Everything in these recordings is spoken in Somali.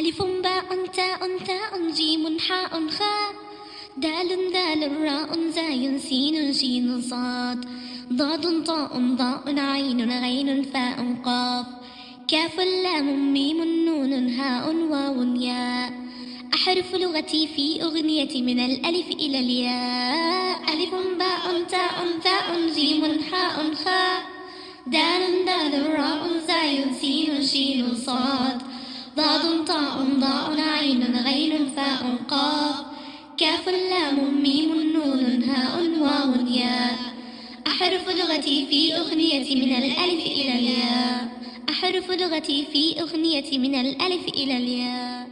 ألف باء تاء ثاء جيم حاء خاء دال ذال راء زاي سين شين صاد ضاد طاء ضاء عين غين فاء قاف كاف لام ميم نون هاء واو ياء. أحرف لغتي في أغنيتي من الألف إلى الياء. ألف باء تاء ثاء جيم حاء خاء دال ذال راء زاي سين شين صاد ضاد طاء ضاء عين غين فاء قاف كاف لام ميم نون هاء واو ياء. أحرف لغتي في أغنيتي من الألف إلى الياء. أحرف لغتي في أغنيتي من الألف إلى الياء.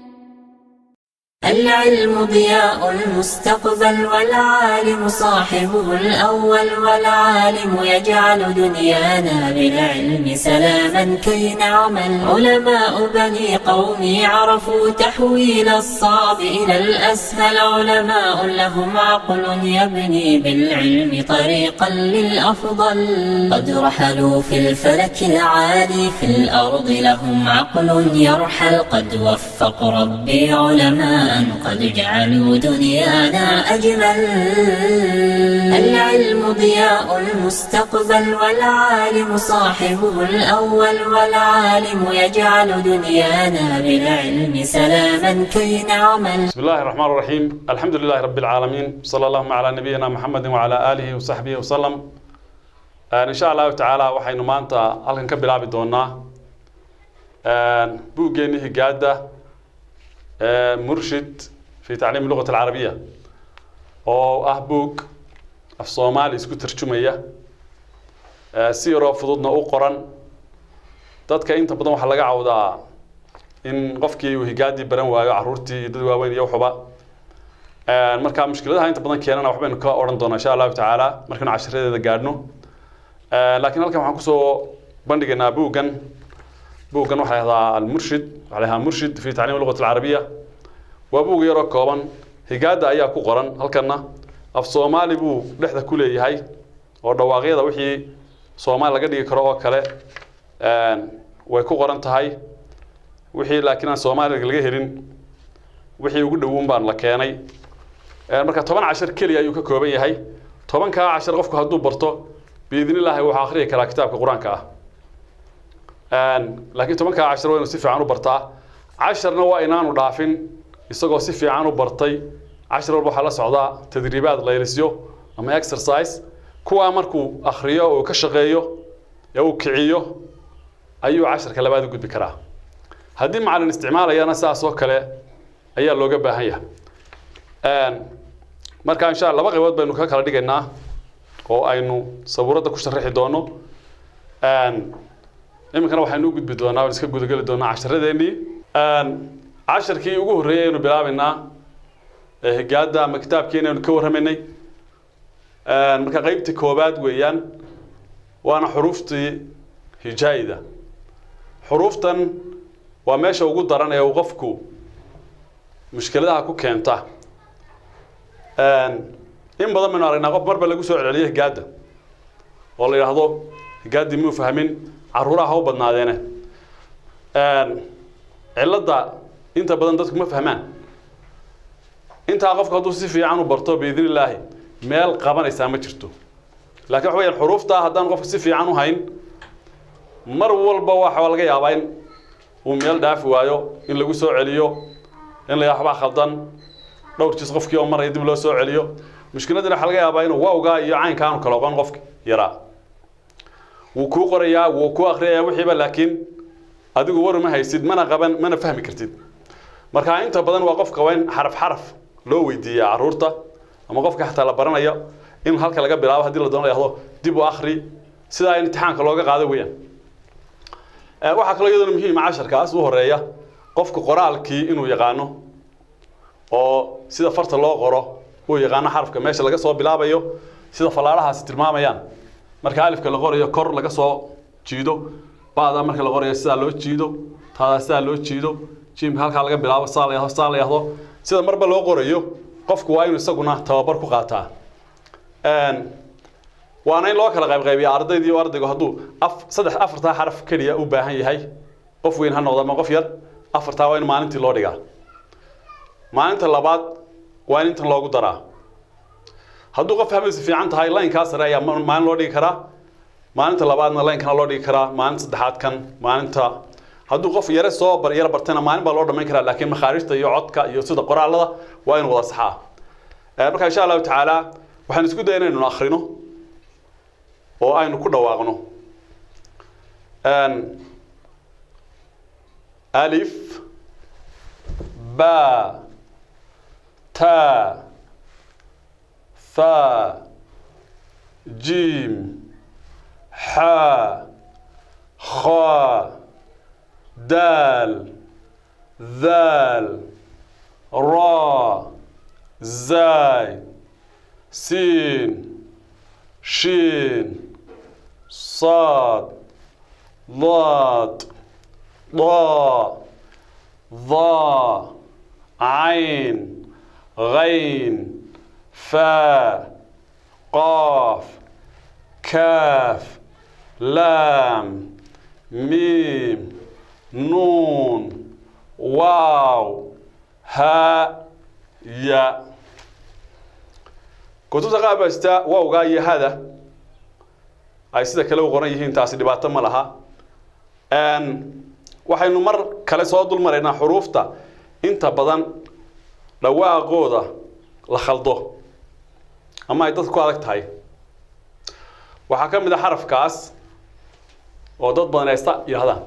العلم ضياء المستقبل، والعالم صاحبه الأول، والعالم يجعل دنيانا بالعلم سلاما كي نعمل. علماء بني قومي عرفوا تحويل الصعب إلى الأسهل، علماء لهم عقل يبني بالعلم طريقا للأفضل. قد رحلوا في الفلك العالي، في الأرض لهم عقل يرحل، قد وفق ربي علماء قد جعلوا دنيانا أجمل. العلم ضياء المستقبل، والعالم صاحبه الأول، والعالم يجعل دنيانا بالعلم سلاما كي نعمل. بسم الله الرحمن الرحيم، الحمد لله رب العالمين، صلى الله على نبينا محمد وعلى آله وصحبه وسلم. إن شاء الله تعالى waxaynu maanta halkan ka bilaabi doonaa buuggeennii higaada Murshid fi tacliim lugat alcarabiya, oo ah buug af Soomaali isku tarjumaya, si yaroo fududna u qoran. Dadka inta badan waxaa laga cawdaa in qofkii uu higaadii baran waayo, carruurtii iyo dad waaweyn iyo waxuba. Marka mushkiladaha inta badan keenana waxbaynu ka odhan doonaa insha Allahu tacaala markaynu cashiradeeda gaadhno. Laakiin halkan waxaan kusoo bandhigaynaa buuggan. Buuggan waxaa la yihahdaa Almurshid, waxaa la yihahdaa Murshid fi tacliim lugat alcarabiya. Waa buug yaroo kooban, higaada ayaa ku qoran, halkanna af Soomaali buu dhexda ku leeyahay oo dhawaaqyada wixii Soomaali laga dhigi karo oo kale way ku qoran tahay. Wixii laakiin aan Soomaaliga laga helin, wixii ugu dhowoon baan la keenay. Marka 10 cashar keliya ayuu ka kooban yahay. 10-kaa cashar qofku hadduu barto, biidnillaahi wuxuu akhriyi karaa kitaabka Qur-aanka ah. Laakiin 10-kaa cashar waa inuu si fiican u bartaa, casharna waa inaanu dhaafin isagoo si fiican u bartay. Cashar walba waxaa la socdaa tadriibaad, laylisyo ama exercise. Kuwaa markuu akhriyo oo ka shaqeeyo ee uu kiciyo ayuu casharka labaad u gudbi karaa. Haddii macallin isticmaalayana saas oo kale ayaa looga baahan yahay. Marka insha Allah laba qaybood baynu ka kala dhigaynaa oo aynu sabuuradda ku sharaxi doono. Iminkana waxaynu u gudbi doonaa oon iska gudageli doonaa casharadeenii. Casharkii ugu horreeyay aynu bilaabaynaa ee higaadda ama kitaabkiina aynu ka warramaynay. Marka qaybtii koowaad weeyaan, waana xuruuftii hijaayida. Xuruuftan waa meesha ugu daran ee uu qofku mushkiladaha ku keenta. In badan baynu aragnaa qof marba lagu soo celceliyo higaadda oo la yidhaahdo higaaddii muu fahmin, carruuraha ha u badnaadeene. Cilladda inta badan dadku ma fahmaan. Intaa qofku hadduu si fiican u barto, biidni illaahi meel qabanaysaa ma jirto. Laakiin waxa weyaan xuruuftaa haddaan qofku si fiican u hayn, mar walba waxa laga yaabaa in uu meel dhaafi waayo, in lagu soo celiyo, in la yidhaha waxbaa khaldan, dhowr jis qofkii oo maraya dib loo soo celiyo. Mushkiladana waxaa laga yaabaa inuu wawgaa iyo caynka aanu kala oqon. Qofka yaraa wuu kuu qorayaa, wuu kuu akhriyayaa wixiiba, laakiin adigu war uma haysid, mana qaban, mana fahmi kartid. Marka inta badan waa qofka waa in xaraf xaraf loo weydiiyaa carruurta ama qofka xataa la baranayo, in halka laga bilaabo haddii la doono la yidhahdo dib u akhri, sidaa in imtixaanka looga qaado weeyaan. Waxaa kaloo iyaduna muhiima casharkaas u horeeya qofku qoraalkii inuu yaqaano oo sida farta loo qoro uu yaqaano, xarafka meesha laga soo bilaabayo, sida fallaadhahaasi tilmaamayaan. Marka alifka la qorayo kor laga soo jiido, ba'da marka la qorayo sidaa loo jiido, taadaa sidaa loo jiido, jiimka halkaa laga bilaabo, saa la yahdo, saa la yahdo, sida marba loo qorayo qofku waa inuu isaguna tababar ku qaataa. Waana in loo kala qaybqaybiya ardaydii oo ardaygu hadduu af saddex afartaa xaraf keliya u baahan yahay, qof weyn ha noqdo ama qof yar, Afartaa waa in maalintii loo dhigaa. Maalinta labaad waa in intan loogu daraa. Hadduu qof fahmaysu fiican tahay, laynkaa sare ayaa maalin loo dhigi karaa, maalinta labaadna laynkana loo dhigi karaa, maalinta saddexaad kan, maalinta hadduu qof yare soo bar yara bartana maalin baa loo dhamayn karaa, laakiin makhaarijta iyo codka iyo sida qoraalada waa in wada saxaa. Marka insha Allahu tacaala waxaan isku dayna inaynu akhrino oo aynu ku dhawaaqno. Alif, ba, ta, tha, jim, xa, kha, dal, dhal, ra, zay, sin, shin, sad, ضاد، ضاء، ظا، عين، غين، فاء، قاف، كاف، لام، ميم، نون، واو، هاء، ياء. Kutubta qaar baa jirta waawgaa iyo hada ay sida kale u qoran yihiin, taasi dhibaato ma laha. Waxaynu mar kale soo dul maraynaa xuruufta inta badan dhawaaqooda la khaldo ama ay dadku ku adag tahay. Waxaa ka mid ah xarafkaas oo dad badan ay sa yidhahdaan.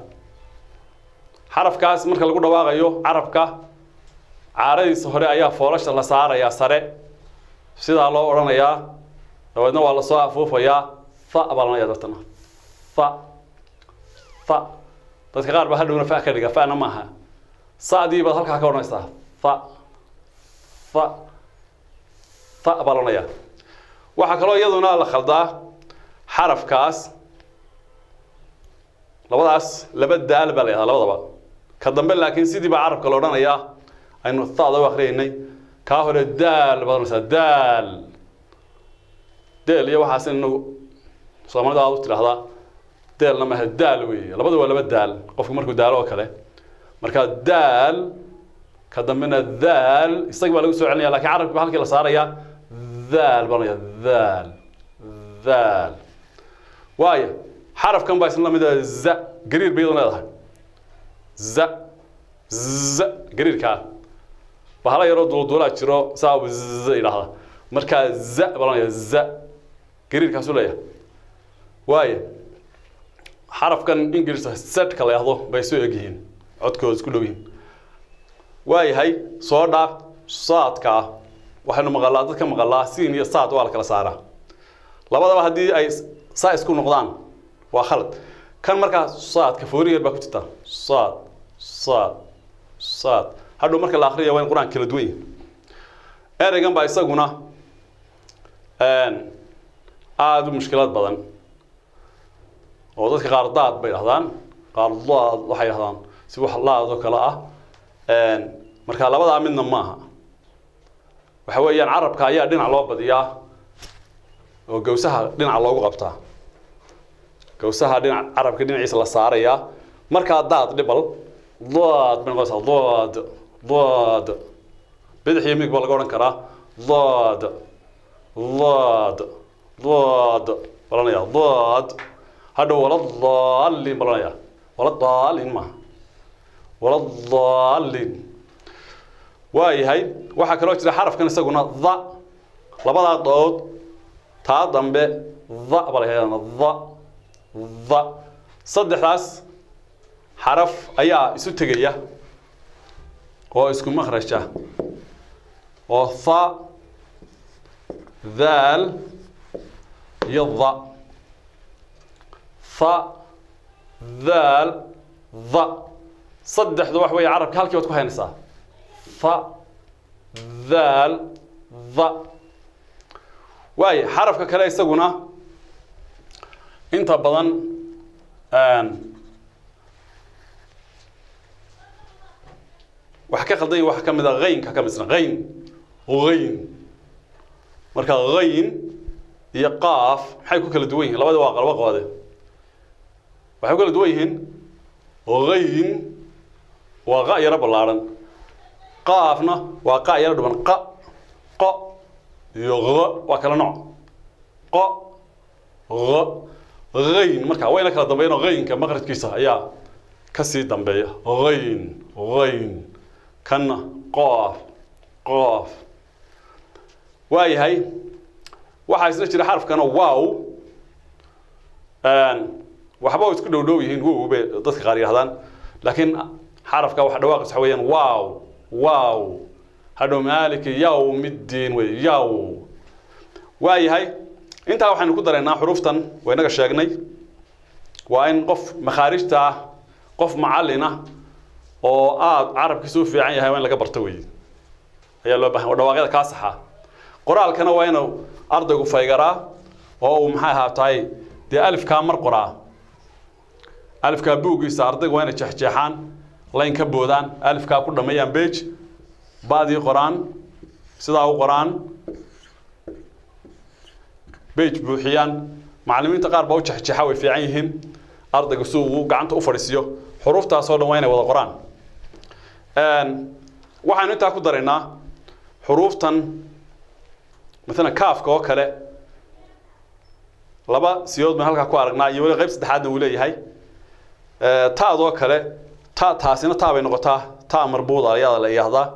Xarafkaas marka lagu dhawaaqayo carabka caaradiisa hore ayaa foolasha la saarayaa sare, sidaa loo odhanayaa, dabeedna waa lasoo afuufayaa, tha baa la odhanayaa dartana, tha, tha. Dadka qaar baa hadhowna fa ka dhiga, fana maaha, sa'dii baad halkaa ka odhanaysaa, tha, tha, tha baa la odhanayaa. Waxaa kaloo iyaduna la khaldaa xarafkaas, labadaas laba daal baa la yidhahdaa labadaba, ka dambe laakiin sidii baa carabka la odhanayaa aynu tha'da u akhriyaynay, kaa hore daal baad odhanaysaa, daal, deel iyo waxaas inagu Soomaalida aad u tidhaahdaa, deelna maaha, daal weeye, labada waa laba daal qofku markuu daalo oo kale. Marka daal, ka dambena daal, isaga baa lagu soo celinaya, laakiin carabka baa halkii la saarayaa, daal baa la daal, daal. Waayo xarafkan baa isna lamid ah, za, gariir bay iyaduna leedahay, za, za, gariirkaa bahala yaroo duulduulaa jiro saa uu z yidhaahda, marka za baa la odhanayaa, za, gariirkaasuu leeyahay. Waayo xarafkan Ingiriiska sedka la yidhaahdo bay soo egyihiin, codkooda isku dhow yihiin. Waayahay, soo dhaaf saadka ah, waxaynu maqalaa dadka maqalaa siin iyo saad waa la kala saaraa, labadaba haddii ay saa isku noqdaan waa khalad. Kan markaa saadka foori yar baa ku jirta, saad, saad, saad, hadhow marka la akhriya waa in qur-aanka kala duwan yihin. Ereygan baa isaguna aada u mushkilad badan oo dadka qaar daad bay dhahdaan, qaar daad waxay dhahdaan si wax laad oo kale ah. Marka labadaa midna maaha, waxa weeyaan carabka ayaa dhinac loo badiyaa oo gawsaha dhinaca loogu qabtaa, gawsaha dhinac carabka dhinaciisa la saarayaa, markaa daad dhibal daad bay noqonaysaa, daad, daad, bidix iyo midig baa laga odhan karaa, daad, daad, daad balanaya, daad, hadhow wala daalin balanaya, wala daalin maaha, wala daalin. Waayahay, waxaa kaloo jira xarafkan isaguna dha, labadaa dood taa dambe dha baa la yidhahdaa, dha, dha, saddexdaas xaraf ayaa isu tegaya oo isku makhraja oo tha, dhaal iyo dha, tha, dhaal, dha, saddexdu wax weeye carabka halkii baad ku haynaysaa, tha, dhaal, dha. Waayo xarafka kale isaguna inta badan wax ka khaldan waxa ka mid ah ghaynka ka midna, ghayn, ghayn. Marka ghayn iyo qaaf maxay ku kala duwan yihiin? Labada waa qalba qoode, waxay ku kala duwan yihiin ghayn Waa qa yaro ballaaran. Qaafna waa qa yaro dhuban. Qa, qo iyo q waa kala nooc. Qo, q, ghayn. Marka wayna kala dambeeyaan oo ghaynka maqrajkiisa ayaa ka sii dambeeya. Ghayn, ghayn. Kanna qaaf, qaaf. Waayahay, waxaa isna jira xarafkana wow. Waxba way isku dhow dhow yihiin, wow bay dadka qaar yidhahdaan, laakiin xarafka waxa dhawaaqiisa waxa weeyaan wow, wow. Hadhow maaliki yawmiddiin wey, yaw. Waayahay, intaa waxaynu ku daraynaa xuruuftan waa inaga sheegnay. Waa in qof makhaarijta ah, qof macallin ah oo aada carabkiisa u fiican yahay waa in laga barto wey ayaa loo baahan. Dhawaaqyada kaa saxa. Qoraalkana waa inuu ardaygu faygaraa oo uu maxay ahaataay dee alifkaa mar qoraa. Alifkaa buuggiisa ardaygu waa inay jeexjeexaan, layn ka boodaan, alifkaa ku dhameeyaan bage, ba'dii qoraan, sidaa u qoraan, bage buuxiyaan. Macallimiinta qaar baa u jeexjeexa, way fiican yihiin. Ardaygu si uu gacanta u fadhiisiyo xuruuftaas oo dhan waa inay wada qoraan. Waxaanu intaa ku daraynaa xuruuftan, maalan kaafka oo kale, laba siyood baan halkaa ku aragnaa iyo weli qayb saddexaadna uu leeyahay. Taadoo kale, ta taasina taa bay noqotaa, taa marbuuda ayaa la yidhaahdaa.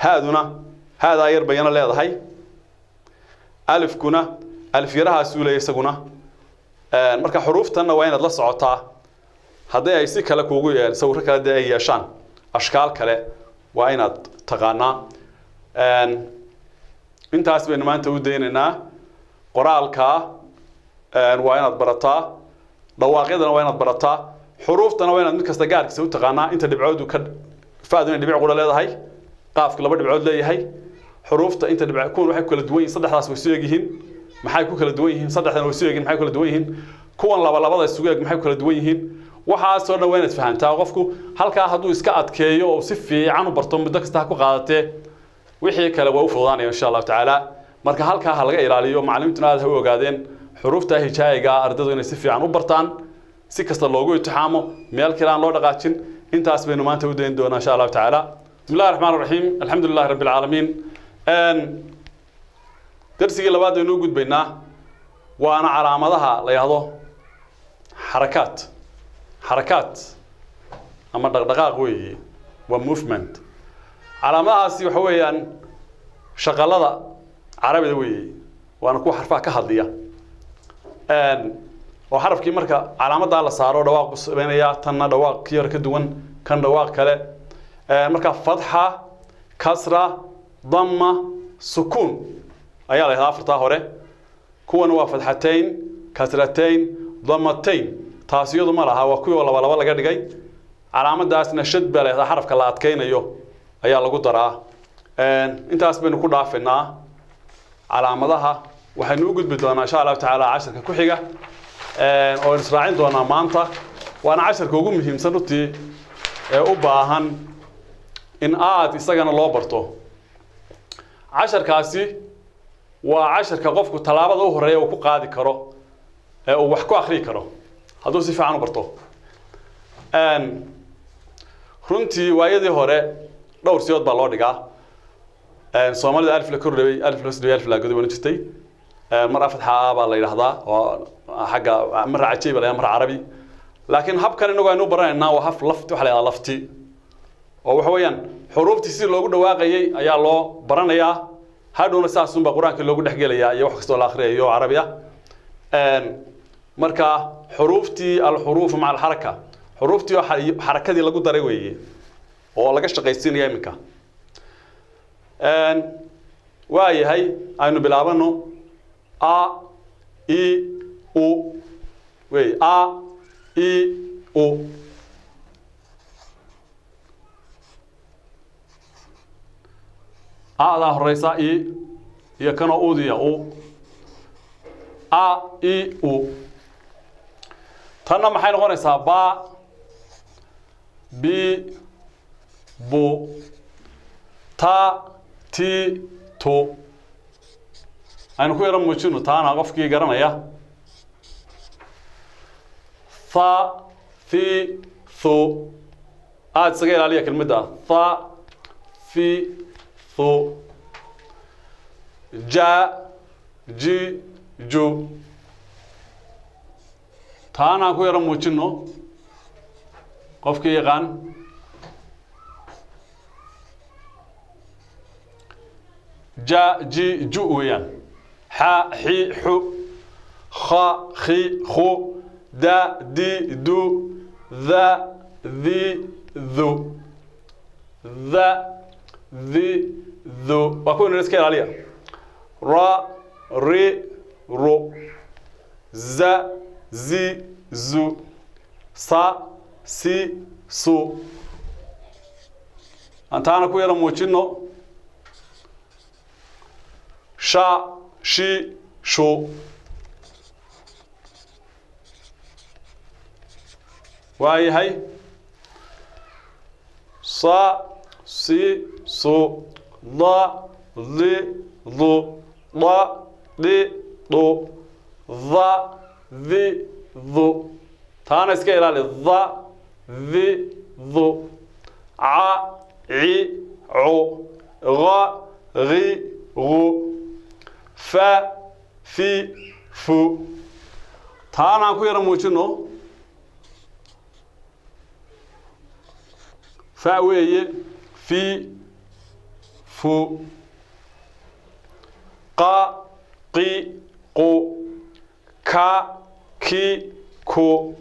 Haaduna haadaa yar bayana leedahay. Alifkuna alif yarahaasuu leeyahay isaguna. Marka xuruuftanna waa inaad la socotaa. Haddii ay si kale kuugu sawirro kale dee ay yeeshaan, ashkaal kale, waa inaad taqaanaa. Intaas baynu maanta u daynaynaa. Qoraalka waa inaad barataa, dhawaaqyadana waa inaad barataa, xuruuftana waa inaad mid kasta gaarkiisa u taqaanaa. Inta dhibcoodu ka faadu inay dhibic qura leedahay, qaafku laba dhibcood leeyahay. Xuruufta inta dhibc kuwan waxay ku kala duwan yihiin, saddexdaas way isu egyihiin, maxay ku kala duwan yihiin? Saddexdan way isu egyihiin, maxay ku kala duwan yihiin? Kuwan laba labada isugu eg maxay ku kala duwan yihiin? Waxaasoo dhan waa inaad fahantaa. Qofku halkaa hadduu iska adkeeyo oo si fiican u barto, muddo kasta ha ku qaadatee, wixii kale waa u fududaanaya insha Allahu tacaala. Marka halkaa ha laga ilaaliyo, macallimiintuna aad ha u ogaadeen xuruufta hijaayiga ardaydu inay si fiican u bartaan, si kasta loogu itixaamo, meel kale aan loo dhaqaajin. Intaas baynu maanta u dayn doonaa insha Allahu tacaala. Bismi illahi raxmaan raxiim, alxamdu lilahi rabbi alcaalamiin. Darsigii labaad baynu u gudbaynaa, waana calaamadaha la yidhaahdo xarakaat. Xarakaat ama dhaqdhaqaaq weeye, waa movement. Calaamadahaasi waxa weeyaan shaqalada carabida weeye, waana kuwa xarfaha ka hadliya oo xarafkii marka calaamadaa la saaro dhawaaq buu samaynayaa, tanna dhawaaq ki yar ka duwan, kan dhawaaq kale. Marka fatxa, kasra, damma, sukuun ayaa la yidhahdaa afartaa hore. Kuwan waa fatxatayn, kasratayn, damatayn. Taas iyadu ma laha, waa kuwii oo laba laba laga dhigay. Calaamadaasna shad baa la yidhahdaa, xarafka la adkaynayo ayaa lagu daraa. Intaas baynu ku dhaafinaa calaamadaha. Waxaynu u gudbi doonaa insha Allahu tacaala casharka ku xiga oo israacin doonaa maanta, waana casharka ugu muhiimsan runtii ee u baahan in aad isagana loo barto. Casharkaasi waa casharka qofku tallaabada u horeeya uu ku qaadi karo ee uu wax ku akhriyi karo hadduu si fiican u barto. Runtii waayadii hore dhowr siyood baa loo dhigaa. Soomaalida alif la kordhabay, alif la hoos dhigay, alif la goday baa jirtay. Mar fatxa a baa la yidhaahdaa oo xagga marra cajay baa la yidhahdaa, marra carabi. Laakiin habkan inagu aynu baranaynaa waa haf lafti, waxa la yidhahdaa lafti, oo waxa weeyaan xuruuftii sidii loogu dhawaaqayay ayaa loo baranayaa. Hadhowna saasunbaa qur-aanka loogu dhexgelayaa iyo wax kastoo la akhriyayo oo carabi ah. Marka xuruuftii alxuruufu maca alxaraka, xuruuftii oo xarakadii lagu daray weeye oo laga shaqaysiinaya iminka. Waa yahay, aynu bilaabano. A, I, U wey. A, I, U. A-daa horeysa, I iyo kanoo udiya U. A, I, U. Tanna maxay noqonaysaa? Ba, B, bu, ta, ti, tu. Aynu ku yaro muujino taana qofkii garanaya. Tha, thi, thu. Aada isaga ilaaliya kelmadda tha, thi, thu. Ja, ji, ju. Taana aan ku yaro muujino qofkii yaqaan. Ja, ji, ju weeyaan. Xa, xi, xu. Kha, khi, khu. Da, di, du. Dha, di, du. Dha, di, du. Waa kuwa iska ilaaliya. Ra, ri, ru. Za, zi, zu. Sa, si, su. Antaana ku yaro muujino. Sha, shi, shu. Waayahay. Sa, si, su. Da, di, du. Da, di, du. Dha, di, du. Taana iska ilaali. Dha, di, du. Ca, ci, cu. Ga, gi, gu. Fa, fi, fu. Taana aan ku yaro muujino. Fa weeye, fi, fu. Qa, qi, qu. Ka, ki, ku.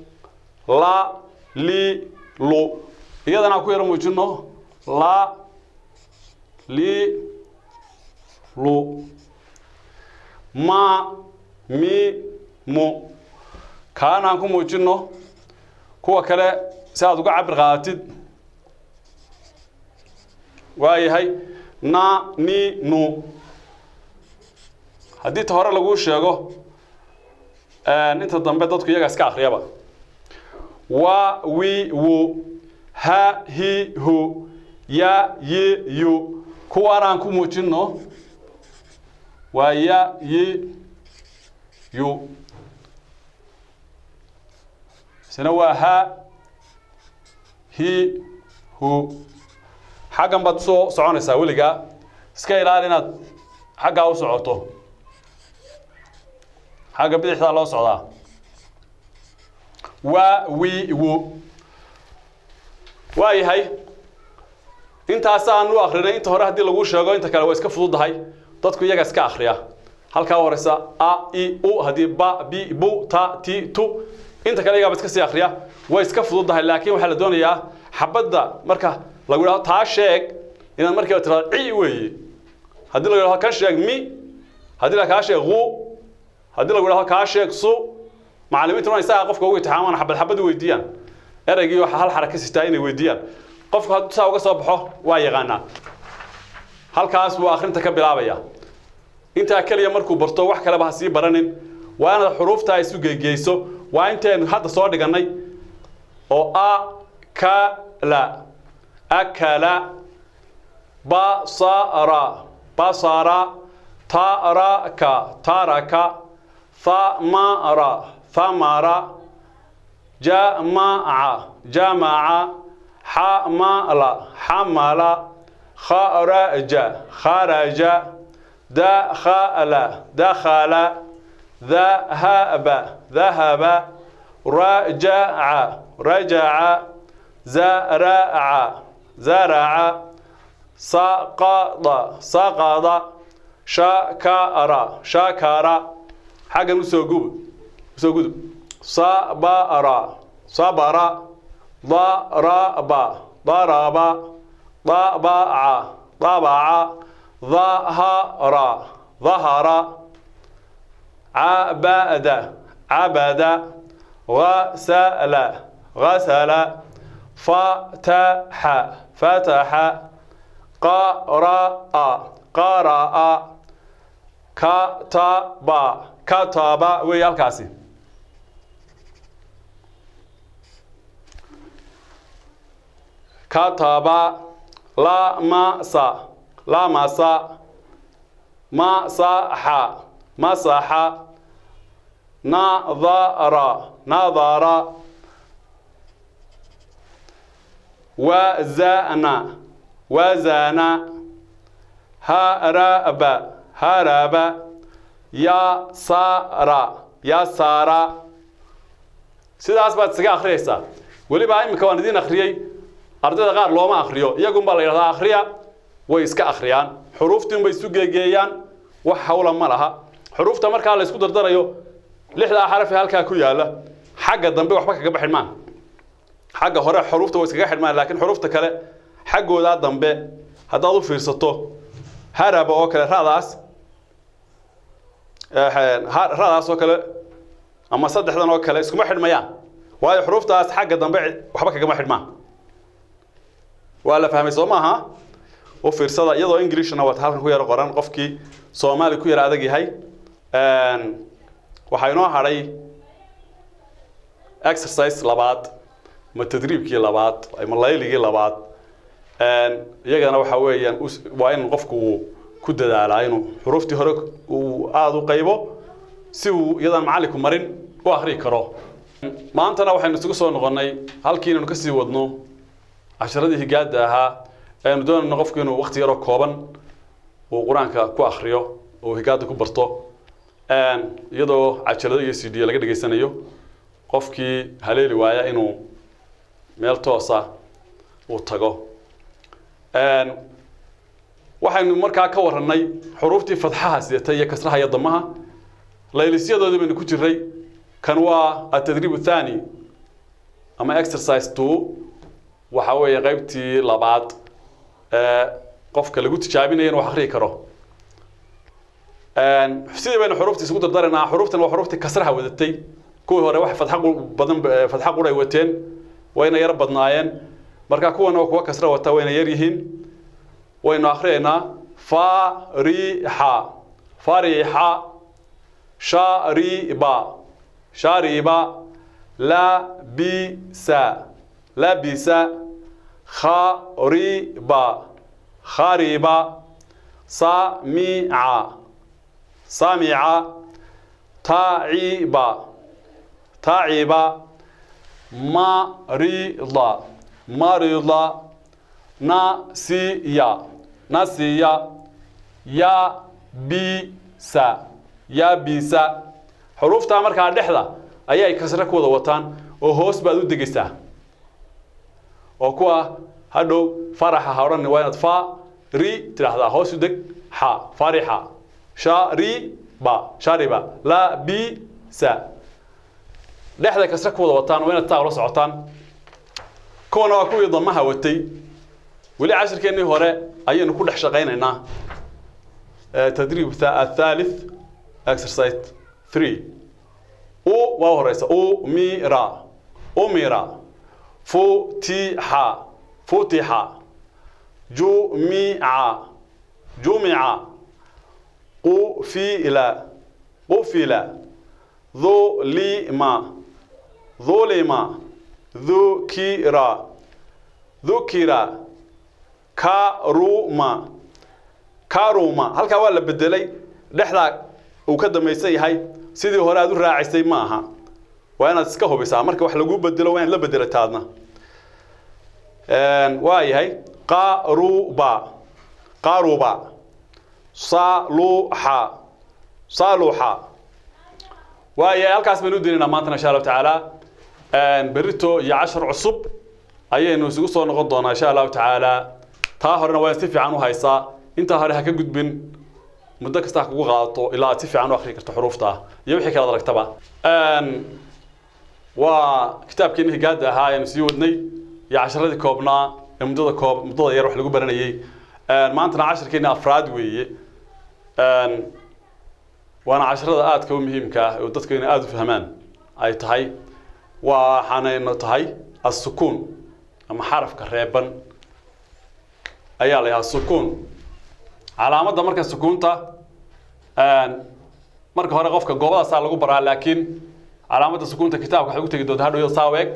La, li, lu. Iyadana aan ku yaro muujino. La, li, lu. Ma, mi, mu. Kaana aan ku muujino. Kuwa kale si aad uga cabir qaadatid. Waayahay. Na, ni, nu. Haddii ta hore laguu sheego, inta dambe dadku iyaga iska akhriyaba. Wa, wi, wu. Ha, hi, hu. Ya, yi, yu. Kuwaan aan ku muujino waa ya, yi, yu. Isna waa ha, hi, hu. Xaggan baad soo soconaysaa weligaa. Iska ilaali inaad xaggaa u socoto. Xagga bidixdaa loo socdaa. Wa, wi, wu. Waayahay. Intaasaan u akhrinay. Inta hore haddii lagu sheego, inta kale waa iska fududahay. Dadku iyaga iska akhriya. Halkaa horeysa a, i, u. Haddii ba, bi, bu, ta, ti, tu. Inta kale iyagaaba iska sii akhriya. Way iska fududahay, laakiin waxaa la doonayaa xabadda marka lagu yidhahdo taa sheeg, inaad markiiba tirahdo ci weeye. Haddii lagu yidhahdo ka sheeg mi, haddii la kaa sheeg qu, haddii lagu yidhahdo kaa sheeg su. Macallimiintu waa isaga qofka ugu imtixaamaan, xabad xabad u weydiiyaan. Eraygii waxa hal xaraka sitaa inay weydiiyaan. Qofku hadduu saa uga soo baxo waa yaqaanaa. Halkaas buu akhrinta ka bilaabaya. Intaa kaliya markuu barto, wax kaleba ha sii baranin. Waa inaad xuruuftaa isu geegeyso. Waa intaynu hadda soo dhigannay oo a, ka, la, akala. Basara, basara. Taraka, taraka. Thamara, thamara. Jamaca, jamaca. Xamala, xamala. Kharaja, kharaja. Dakhala, dakhala. Dhahaba, dhahaba. Rajaca, rajaca. Zaraca, zaraca. Saqada, saqada. Shakara, shakara. Xaggan usoo gudub, usoo gudub. Sabara, sabara. Daraba, daraba. Dabaca, dabaca. Dhahara, dhahara. Cabada, cabada. Ghasala, ghasala. Fataxa, fataxa. Qara'a, qara'a. Kataba, kataba weeye halkaasi. Kataba. Lamasa, lamasa. Masaxa, masaxa. Nadara, nadara. Wazana, wazana. Haraba, haraba. Yasara, yasara. Sidaas baad isaga akhriyaysaa. Weliba iminka waan idiin akhriyey, ardayda qaar looma akhriyo, iyagun baa la yidhahdaa akhriya, way iska akhriyaan, xuruuftii unbay isu geegeeyaan, wax hawla ma laha. Xuruufta markaa la isku dardarayo lixdaa xaraf ee halkaa ku yaala xagga dambe waxba kaga xidhmaan, xagga hore xuruufta way iskaga xidhmaan, laakiin xuruufta kale xaggoodaa dambe haddaad u fiirsato haraba oo kale, ra'daas ra'daas oo kale ama saddexdan oo kale iskuma xidhmayaan, waayo xuruuftaas xagga dambe waxba kagama xidhmaan. Waa la fahmay soo maaha? U fiirsada, iyadoo Englishna waad halkan ku yara qoran, qofkii Soomaali ku yara adag yahay. Waxaa inoo hadhay exercise labaad ma tadriibkii labaad ama layligii labaad. Iyagana waxa weeyaan waa in qofku uu ku dadaalaa inuu xuruuftii hore uu aada u qaybo si uu iyadaan macallinku marin u akhriyi karo. Maantana waxaynu isugu soo noqonnay halkii inaynu kasii wadno casharadii higaada ahaa aynu doonayno qofku inuu waqti yaroo kooban uu qur-aanka ku akhriyo oo higaada ku barto, iyadoo cajalado iyo CD laga dhegaysanayo. Qofkii haleeli waaya inuu meel toosa uu tago. Waxaynu markaa ka warranay xuruuftii fadxaha sidata iyo kasraha iyo damaha, laylisyadoodii baynu ku jiray. Kan waa atadriib athani ama exercise 2, waxa weeye qaybtii labaad ee qofka lagu tijaabinayo inuu wax akhriyi karo. Sidii baynu xuruuftii isugu dardaraynaa. Xuruuftan waa xuruuftii kasraha wadatay, kuwii hore wax fadxa badan, fadxa qura ay wateen, wayna yar badnaayeen. Marka kuwan waa kuwa kasra wata, wayna yar yihiin. Waynu akhriyaynaa: farixa, farixa, shariba, shariba, labisa, labisa, khariba, khariba, samica, samica, taciba, taciba, marida, marida, nasiya, nasiya, yabisa, yabisa. Xuruuftaa markaa dhexda ayay kasre ku wada wataan oo hoos baad u degaysaa, oo kuwa hadhow faraxa ha odhani, waa inaad fa ri tidhaahdaa, hoos u deg, xa, farixa, shariba, shariba, labisa. Dhexda kasre ku wada wataan, waa inaad taa ula socotaan. Kuwana waa kuwii damaha watay. Weli cashirkeennii hore ayaynu ku dhex shaqaynaynaa. Tadriib athalith, exercise 3. U waa horeysa: umira, umira, futixa, futixa, jumica, jumica, qufila, qufila, dhulima, dhulima, dhukira, dhukira, karuma, karuma. Halkaa waa la bedelay, dhexdaa uu ka dambaysan yahay, sidii hore aad u raacisay ma aha. Waa inaad iska hubisaa marka wax lagu bedelo, waa inaad la bedelataadna. Waa yahay: qaruba, qaruba, saluxa, saluxa. Waa yahay, halkaas baynu u dinaynaa maantana insha Allahu tacaala. Berrito iyo cashar cusub ayaynu isugu soo noqon doonaa insha Allahu tacaala. Taa horena waa si fiican u haysaa, intaa hore ha ka gudbin, muddo kasta ha kugu qaadato ilaa aad si fiican u akhri karto xuruufta iyo wixii kale aragtaba. Waa kitaabkeeni higaada ahaa ayaynu sii wadnay iyo casharadii koobnaa ee muddada koob, muddada yar wax lagu baranayay. Maantana casharkeeni afraad weeye, waana casharada aadka u muhiimka ah oo dadku inay aada u fahmaan ay tahay. Waxaanaynu tahay assukuun ama xarafka reeban ayaa la yidhaha sukuun. Calaamadda marka sukuunta marka hore qofka goobadaasaa lagu baraa, laakiin calaamadda sukuunta kitaabka waxay ugu tegi doontaa hadhow saa u eg.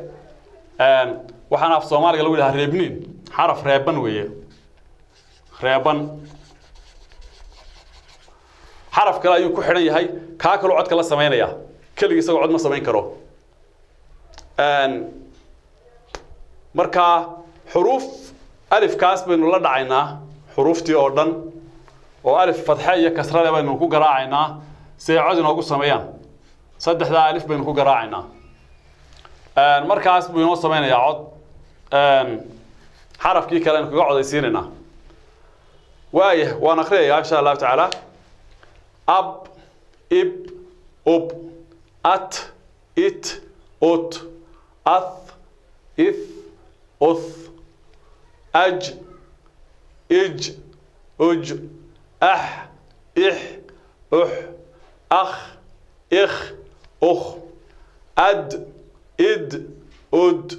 Waxaana af Soomaaliga lagu yidhaha reebniin, xaraf reeban weeye, reeban. Xaraf kale ayuu ku xidhan yahay, kaa kaloo codka la samaynaya, keligii isagoo cod ma samayn karo. Marka Xuruuf alifkaas baynu la dhacaynaa, xuruuftii oo dhan oo alif fatxe iyo kasrale baynu ku garaacaynaa si ay cod inoogu sameeyaan. Saddexdaa alif baynu ku garaacaynaa, markaas buu inoo sameynayaa cod. Xarafkii kale aynu kaga codaysiinaynaa. Waaya, waan akhriyayaa insha Allahu tacaala. Ab, ib, ub, at, it, ut, ath, ith, uth, aj, ij, uj, ax, ix, ux, akh, ikh, ukh, ad, id, ud,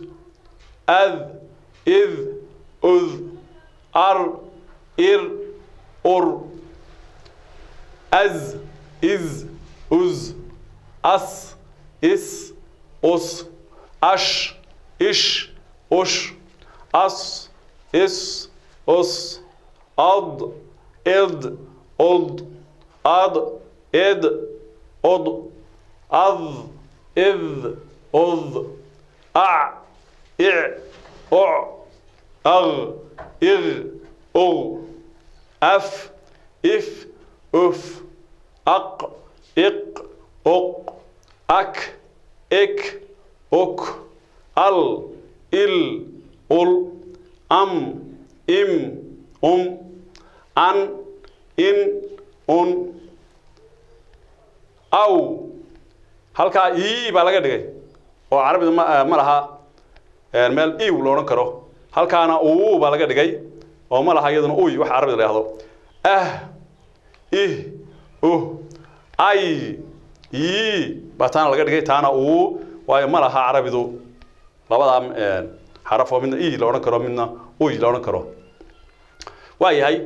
ad, id, ud, ar, ir, ur, az, iz, uz, as, is, us, ash, ish, ush, as, is, us, ad, id, ud, ad, id, ud, ad, id, ud, ac, ic, uc, ag, ig, ug, af, if, uf, aq, iq, uq, ak, ik, uk, al, il, ul, am, im, um, an, in, un, aw. Halkaa ii baa laga dhigay oo Carabida ma laha meel iw la odhan karo. Halkaana uu baa laga dhigay oo ma laha iyaduna uy wax Carabida la yidhahdo. Ah, ih, uh, ay, ii baa taana laga dhigay, taana uu, waayo ma laha Carabidu labadaa xaraf oo midna ii la odhan karo, midna uy la odhan karo. Waa yahay,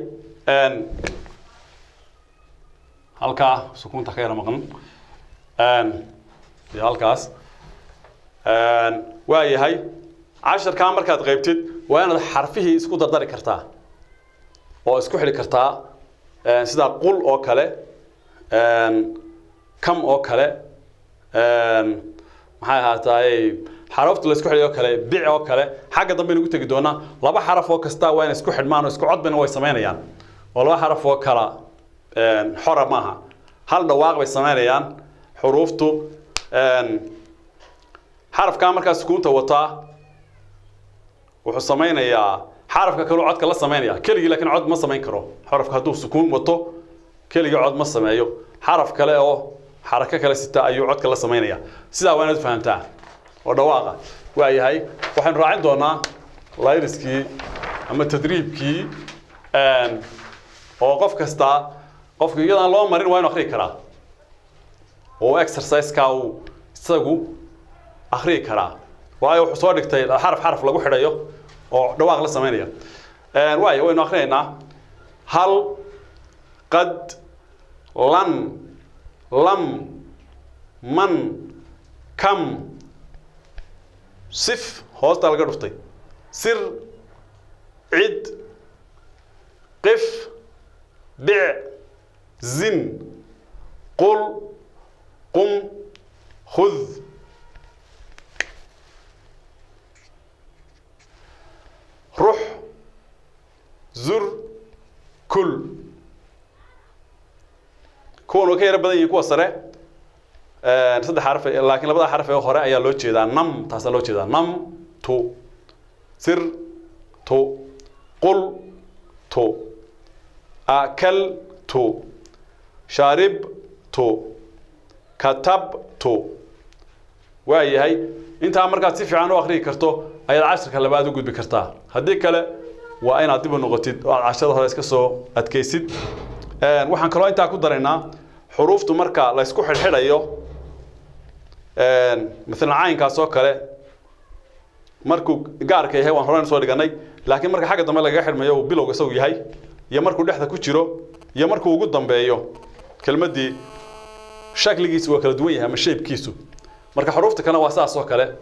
halkaa sukuunta ka yara maqan iyo halkaas. Waa yahay, casharkaa markaad qaybtid waa inaad xarfihii isku dardari kartaa oo isku xidhi kartaa, sida qul oo kale, kam oo kale, maxay ahaataay xarafta la isku xidhay oo kale, bic oo kale. Xagga dambe aynu ku tegi doonaa. Laba xaraf oo kasta waa inay isku xidhmaan oo isku codbana way samaynayaan, oo laba xaraf oo kala xora maaha, hal dhawaaq bay samaynayaan xuruuftu. Xarafkaa markaa sukuunta wataa wuxuu samaynayaa xarafka kaluu codka la samaynaya keligii, laakiin cod ma samayn karo. Xarafka hadduu sukuun wato keligii cod ma sameeyo, xaraf kale oo xarako kale sita ayuu codka la samaynaya. Sidaa waa inaad fahamtaa oo dhawaaqa. Waa yahay, waxaynu raacin doonaa layriskii ama tadriibkii oo qof kasta, qofka iyadaan loo marin waa inu akhriyi karaa oo exercise-ka uu isagu akhriyi karaa, waayo wuxuu soo dhigtay xaraf xaraf lagu xidhayo oo dhawaaq la samaynaya. Waayo, waynu akhriyaynaa. Hal, qad, lan, lam, man, kam, sif hoosta laga dhuftay, sir, cid, qif, bic, zin, qul, qum, khud. Rux, zur, kul. Kuwan way ka yaro badan yihiin kuwa sare, saddex xaraf, laakiin labada xaraf ee hore ayaa loo jeedaa nam, taasaa loo jeedaa nam, tu, sir, tu, qul, tu, akal, tu, shaarib, tu, katab, tu. Waa yahay, intaa markaad si fiican u akhriyi karto ayaad casharka labaad u gudbi kartaa. Haddii kale waa inaad dib u noqotid oo aad casharada hore iska soo adkaysid. Waxaan kaloo intaa ku daraynaa xuruuftu marka la isku xidhxidhayo, maalan caynkaas oo kale markuu gaarka yahay waan horena soo dhiganay, laakiin marka xagga dambe lagaga xidhmayo uu bilowga isagu yahay, iyo markuu dhexda ku jiro, iyo markuu ugu dambeeyo kelmaddii, shakligiisu waa kala duwan yahay ama shaybkiisu. Marka xuruufta kalena waa saas oo kale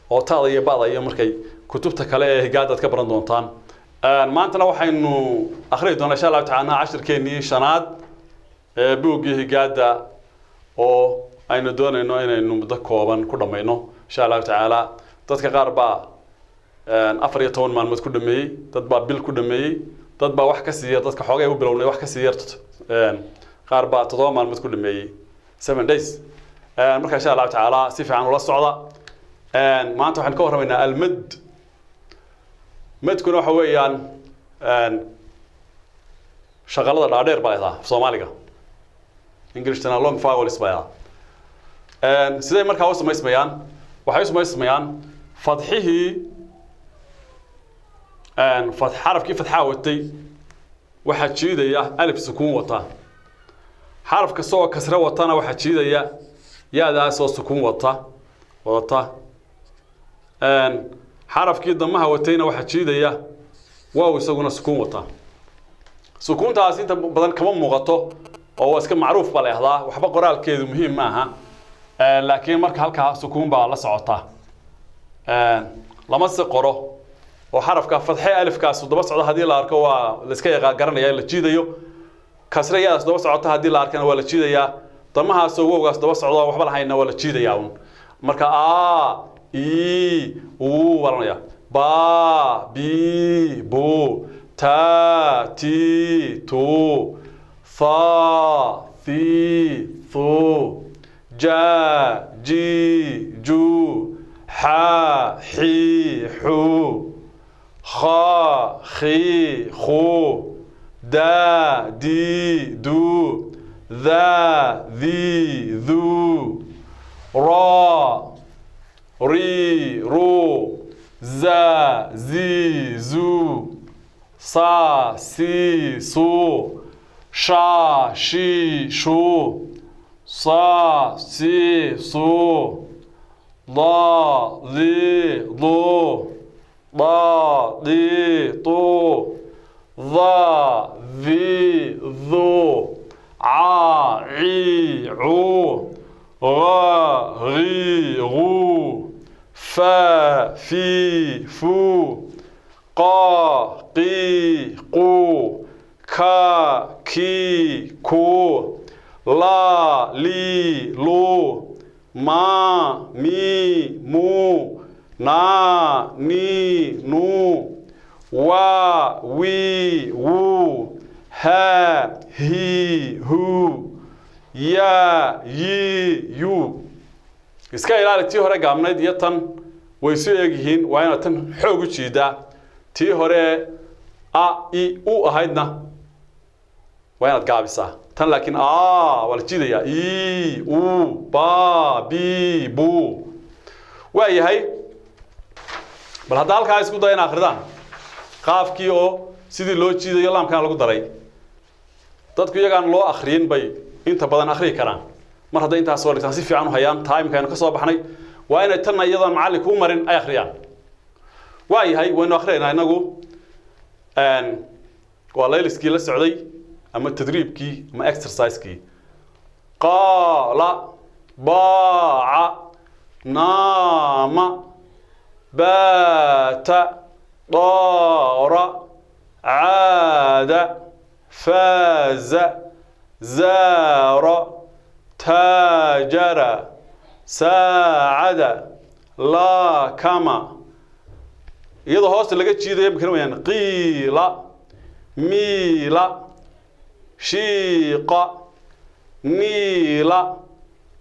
oo taada iyo ba'da iyo markay kutubta kale ee higaadaad ka baran doontaan. Maantana waxaynu akhriyi doonaa insha Allahu tacaala cashirkeennii shanaad ee buuggii higaada oo aynu doonayno inaynu muddo kooban ku dhammayno insha Allahu tacaala. Dadka qaar baa 14 maalmood ku dhameeyey, dad baa bil ku dhameeyey, dad baa wax ka siiya dadka xoogay u bilownay wax ka sii yar, qaar baa 7 maalmood ku dhameeyey, 7 days. Marka insha Allah tacaala si fiican ula socda. Maanta waxaan ka warramaynaa almad. Madkuna waxa weeyaan shaqalada dhaadheer baa ihdaa Soomaaliga, Englishna long vowels baa ihdaa. Siday markaa u samaysmayaan? Waxay u samaysmayaan fadxihii xarafkii fadxaa watay waxaa jiidaya alif sukuun wata, xaraf kasta oo kasre watana waxaa jiidaya ya-daasoo sukuun wadata, xarafkii damaha watayna waxaa jiidaya waaw isaguna sukuun wata. Sukuuntaas inta badan kama muuqato oo waa iska macruuf baa la ihdaa, waxba qoraalkeedu muhiim ma aha, laakiin marka halkaa sukuun baa la socota, lama si qoro oo xarafka fadxe alifkaas daba socda haddii la arko waa la iska yaqaan garanaya in la jiidayo, kasre yaadaas daba socota haddii la arkana waa la jiidayaa, damahaasoo wowgaas daba socda waxba lahayna waa la jiidayaa un. Marka a i u baranaya, ba bi bu, ta ti tu, tha thi thu, ja ji ju, xa xi xu, kha khi khu, da di du, dha dhi dhu, ra ri ru, za zi zu, sa si su, sha shi shu, sa si su, da di du, da di tu, dha dhi dhu, ca ci cu, gha ghi gu, fa fi fu, qa qi qu, ka ki ku, la li lu, ma mi mu, na ni nu, wa wi wu, ha hi hu, ya yi yu. Iska ilaali tii hore gaabnayd iyo tan way isu eegyihiin, waa inaad tan xoog u jiidaa. Tii hore a i u ahaydna waa inaad gaabisaa, tan laakiin a waa la jiidayaa, i u ba bi bu. Waa yahay, bal hadda halkaa isku daya in akhridaan qaafkii oo sidii loo jiidayo laamkana lagu daray. Dadku iyagaan loo akhriyin bay inta badan akhriyi karaan, mar hadday intaas soo dhigtaan si fiican u hayaan timeka aynu ka soo baxnay, waa inay tanna iyadoon macallinku u marin ay akhriyaan. Waa yahay, waynu akhriyaynaa inagu. Waa layliskii la socday ama tadriibkii ama exercisekii. Qaala baaca naama baata daara caada faaza zaara taajara saacada laakama. Iyadoo hoosta laga jiidayo imikana wayaan qiila miila shiiqa niila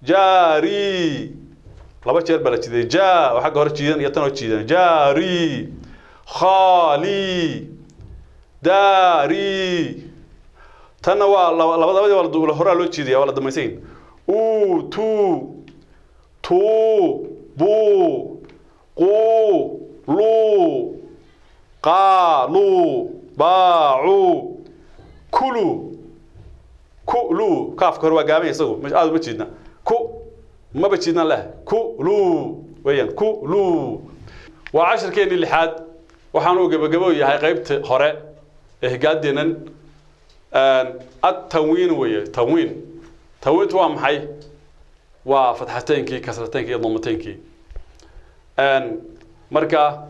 jaari. Laba jeer baa la jiiday, jaa oo xagga hore jiidan iyo tan oo jiidan, jaari khaali daari. Tanna waa labadii waa horaa loo jiidaya, waa la damaysayn. U tu tu bu qu lu qaalu baacu kulu kulu. Kaafka hore waa gaaban isagu, aad uma jiidna, ku maba jiidna leh, kulu weeyaan kulu. Waa cashirkeennii lixaad, waxaan uu gebagabo yahay qaybta hore ee higaadeennan. At-tanwiin weeye, tanwiin. Tanwiintu waa maxay? Waa fatxateynkii, kasrateynkii iyo damateynkii. Marka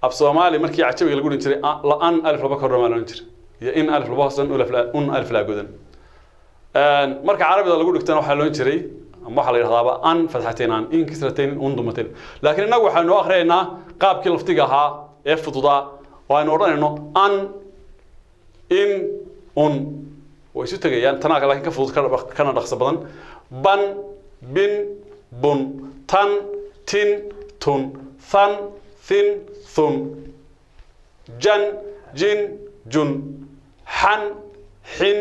af Soomaali markii cajabiga lagu dhin jiray la-an alif laba kordhan baa la odhan jiray, iyo in alif laba hoosan, un alif laa godan. Marka carabida lagu dhigtana waxaa la odhan jiray Ama waxaa la yidhahdaaba an fatxatayn, an in kisratayn, un dumatayn. Laakiin innagu waxaynu akhriyaynaa qaabkii laftiga ahaa ee fududaa oo aynu odhanayno an, in, un. Way isu tegayaan tanaa, laakiin ka fudud kana dhaqso badan. Ban, bin, bun. Tan, tin, tun. Than, thin, thun. Jan, jin, jun. Xan, xin,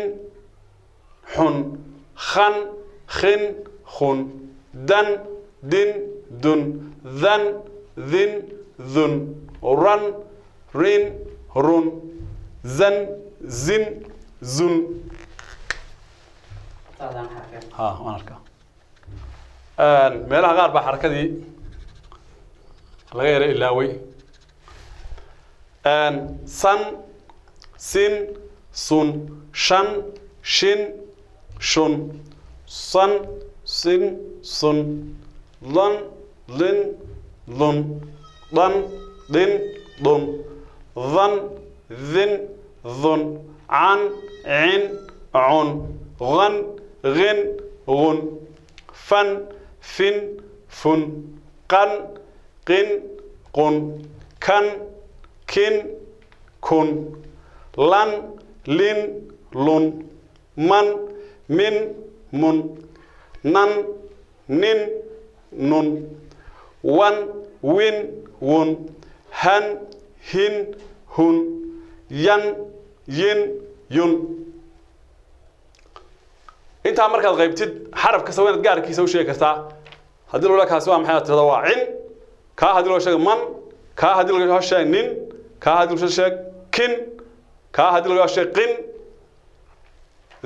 xun. Khan, khin, khun. Dan, din, dun. Dhan, dhin, dhun. Ran, rin, run. Zan, zin, zun. Ha, waan arkaa meelaha qaar baa xarakadii laga yara ilaaway. San, sin, sun. Shan, shin, shun. San, sin, sun. Lan, lin, lun. Dan, din, dun. Dhan, dhin, dhun. Can, cin, cun. Ghan, ghin, gun. Fan, fin, fun. Qan, qin, qun. Kan, kin, kun. Lan, lin, lun. Man, min, mun. Nan, nin, nun. Wan, win, wun. Han, hin, hun. Yan, yin, yun. Intaa markaad qaybtid xaraf kasta waa inaad gaarkiisa u sheegi kartaa. Haddii loo kaasi waa maxay, aad tirahdaa waa cin. Kaa haddii loo sheego man, kaa haddii loo sheego nin, kaa haddii loo sheego kin, kaa haddii loo sheego qin,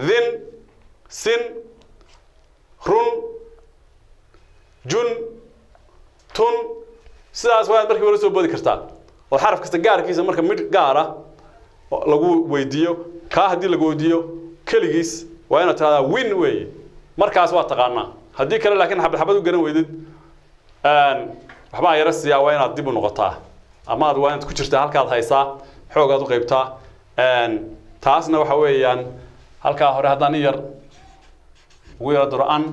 dhin, sin, run, jun, tun. Sidaas waa inaad markiiba la soo boodi kartaa oo xaraf kasta gaarkiisa marka mid gaara lagu weydiiyo. Kaa haddii lagu weydiiyo keligiis waa inaad tirahdaa win weeye, markaas waa taqaanaa. Haddii kale laakiin xabad xabad u garan weydid, waxbaa yara siiyaa, waa inaad dib u noqotaa ama aad waa inaad ku jirtaa halkaad haysaa xoog aad u qaybtaa. Taasna waxa weeyaan halkaa hore haddaan in yar ugu yara daro an,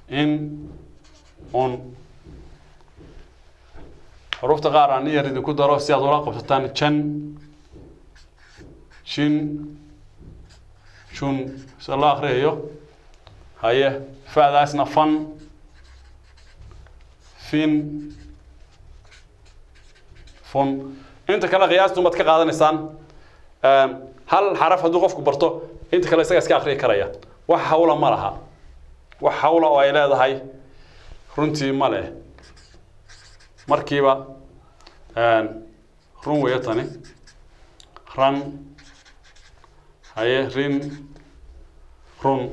in, un. Xuruufta qaar aan in yar idinku daro si aad ula qabsataan. Jan, jin, jun sida loo akhriyayo. Haye, fa'daasna fan, fin, fun. Inta kale qiyaastu baad ka qaadanaysaan. Hal xaraf hadduu qofku barto, inta kale isaga iska akhriyi karaya. Wax hawla ma laha, wax hawla oo ay leedahay runtii ma leh. Markiiba run weeye tani. Ran, haye, rin, run.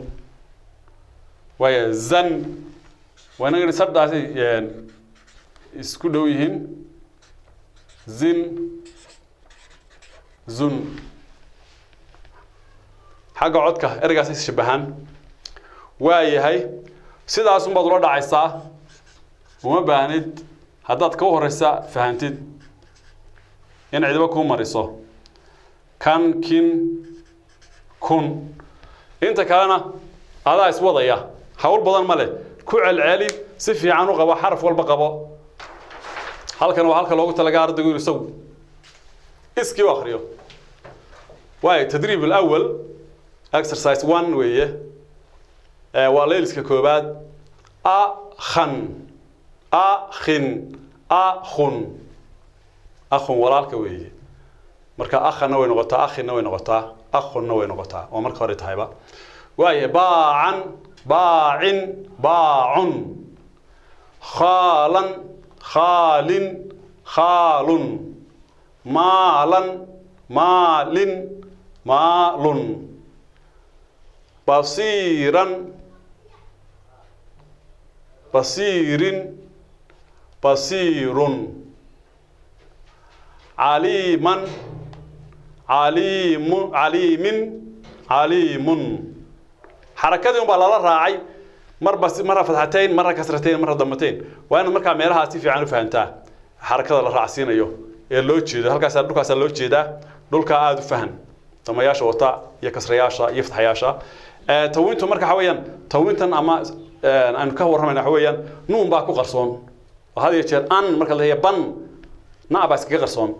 Waayo zan waa inaga saddaasi isku dhow yihiin. Zin, zun. Xagga codka ereygaas is shabahaan. Waa yahay, sidaas unbaad ula dhacaysaa. Uma baahnid haddaad ka horeysa fahantid in cidiba kuu mariso. Kan, kin, kun. Inta kalena adaa iswadaya, hawl badan ma leh. Ku celceli, si fiican u qabo, xaraf walba qabo. Halkan waa halka loogu talagalay ardaygu inuu isagu iskii u akhriyo. Waayo, tadriib alawal, exercise 1 weeye. Waa layliska koobaad. Akhan, akhin, akhun. Akhun walaalka weeye. Marka akhanna way noqotaa, akhinna way noqotaa, akhunna way noqotaa, oo marka hore tahayba. Waaye, baacan, baacin, baacun. Khaalan, khaalin, khaalun. Maalan, maalin, maalun. Basiiran, basiirin, basiirun. Caliiman, caliimu, caliimin, caliimun. Xarakadii unbaa lala raacay marba, marra fatxatayn, marra kasratayn, marra damatayn. Waa inaad markaa meelahaa si fiican u fahantaa xarakada la raacsiinayo ee loo jeedo. Halkaasaa dhulkaasaa loo jeedaa, dhulkaa aada u fahan damayaasha wata iyo kasrayaasha iyo fatxayaasha. Tawintu marka waxa weeyaan tawintan ama aanu ka warramayna waxa weeyaan nuun baa ku qarsoon oo had iyo jeer an marka la leeyahay ban na baa iskaga qarsoon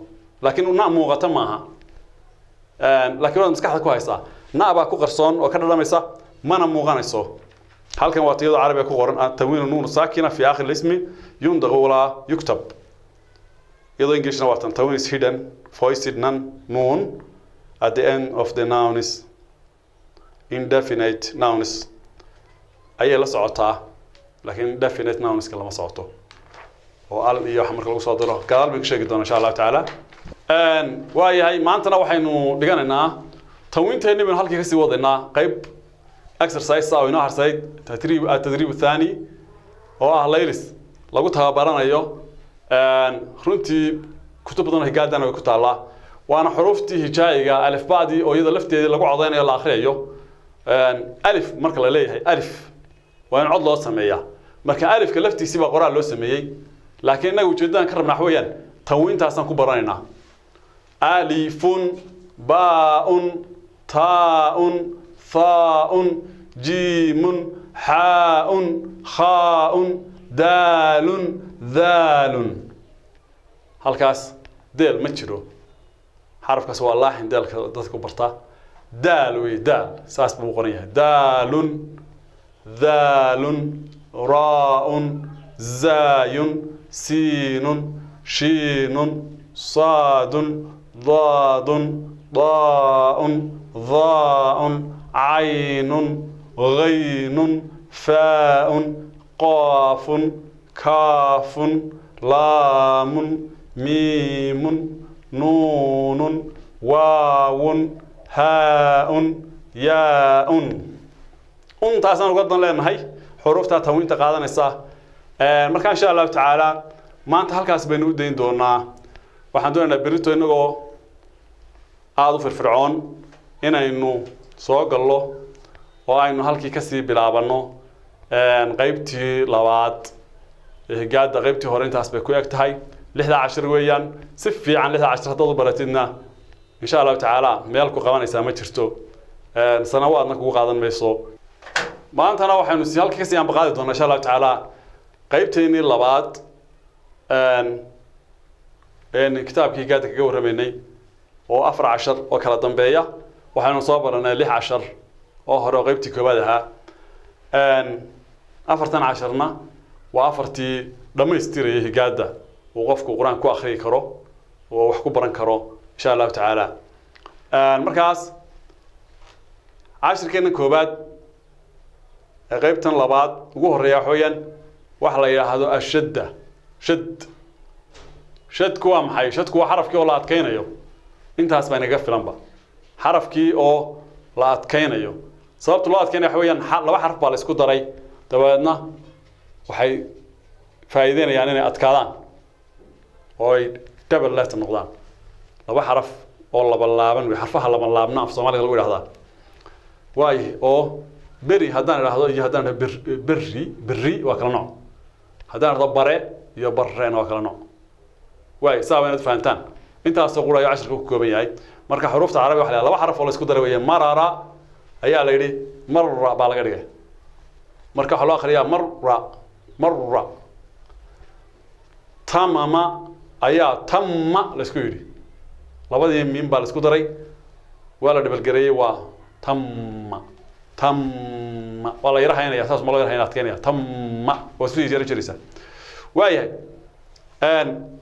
laakiin na muuqata maaha laakiin waad maskaxda ku haysaa na baa ku qarsoon oo ka dhadhamaysa mana muuqanayso halkan waa tiyada carabiga ku qoran tanwiinu nuun saakina fi aakhir ismi yundaqu walaa yuktab iyadoo englishna waa tan tanwiin is hidden voiced nun nuun at the end of the noun is indefinite nouns ayay la socotaa laakiin definite nounska lama socoto oo al iyo wax marka lagu soo diro gadaal baynu ka sheegi doonaa insha allahu tacaala waayahay maantana waxaynu dhiganaynaa tanwiinteenni baynu halkii kasii wadaynaa qayb exercise oo inoo harsayd tadriib atadriib athani oo ah laylis lagu tababaranayo runtii kutub badan oo higaadana way ku taallaa waana xuruuftii hijaa'iga alifbaadii oo iyada lafteedii lagu codaynayo la akhriyayo alif marka la leeyahay alif waa in cod loo sameeyaa marka alifka laftiisii baa qoraal loo sameeyey laakiin innaga ujeedadan ka rabnaa waxa weeyaan tanwiintaasaan ku baranaynaa alifun baaun taaun thaaun jiimun xaaun khaaun daalun dhaalun halkaas deel ma jiro xarafkaas waa laaxin deelka dadka u bartaa daal wey daal saas buu qoran yahay daalun dhaalun raaun zaayun siinun shiinun saadun daadun daaun dhaaun caynun ghaynun faaun qaafun kaafun laamun miimun nuunun waawun haa-un yaa-un untaasaan uga dan leenahay xuruuftaa tanwiinta qaadanaysa marka insha allahu tacaala maanta halkaas baynu u dayn doonaa waxaan doonaynaa berrito innagoo aada u firfircoon inaynu soo gallo oo aynu halkii kasii bilaabanno qaybtii labaad higaada qaybtii hore intaas bay ku eg tahay 6 cashir weeyaan si fiican 6 cashir haddaad u baratidna insha allahu tacaala meel ku qabanaysaa ma jirto sanawaadna kugu qaadan mayso maantana waxaynu si halkii kasii ambaqaadi doonaa insha allahu tacaala qaybteennii labaad kitaabkii higaada kaga warramaynay oo 4 cashar oo kala dambeeya waxaynu soo baranay 6 cashar oo hore oo qaybtii koowaad ahaa 4 casharna waa 4tii dhammaystirayay higaada uu qofku qur-aan ku akhriyi karo oo wax ku baran karo insha allahu tacaala markaas cashirkeena koowaad ee qaybtan labaad ugu horreeya waxa weeyaan waxa la yidhaahdo ashadda shad shadku waa maxay shadku waa xarafkii oo la adkaynayo intaas baa inaga filanba xarafkii oo la adkaynayo sababta loo adkaynayo waxa weeyaan laba xaraf baa la isku daray dabeedna waxay faa'iideynayaan inay adkaadaan oo ay double letter noqdaan laba xaraf oo laba laaban wey xarfaha laba laabna af Soomaaliga lagu yiraahdaa waay oo beri haddaan idhaahdo iyo haddaan idhaahdo berri berri waa kala nooc haddaan idhaahdo bare iyo barreena waa kala nooc waay saa waa inaad fahantaan intaasoo qura ayuu cashirka ku kooban yahay marka xuruufta carabiga waxa la laba xaraf oo la isku daray weeye marara ayaa la yidhi marra baa laga dhigay marka waxaa loo akhriyaa marra marra tamama ayaa tamma la isku yidhi labadii miim baa la isku daray waa la dhabalgareeyey waa tamma tamma waa la yara haynaya saas ma loo yara haynaya adkeynaya tamma waa isku yara jiraysaa waayahay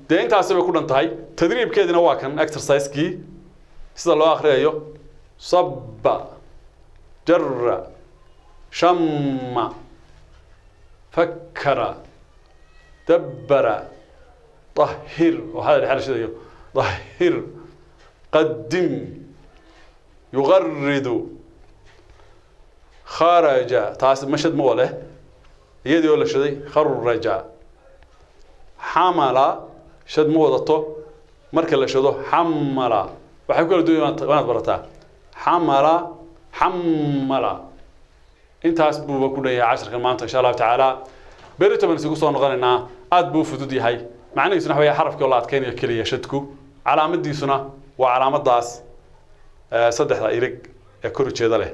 dee intaasi bay ku dhan tahay tadriibkeedina waa kan exercise-kii sida loo akhriyayo sabba jarra shamma fakkara dabbara طهر وهذا اللي حال طهر قدم يغرد خرج تاس مشد موله يدي ولا شدي خرج حمل شد مودته marka la shado xamala waxay ku kala duwan waad barataa xamala xamala intaas buu ku dhanyahay casharkan maanta insha Allah tacaala berito baan isugu soo noqonaynaa aad buu fudud yahay macnihiisuna waxa weeye xarafkii oo la adkaynayo keliya shadku calaamadiisuna waa calaamadaas saddexda irig ee kor ujeeda leh.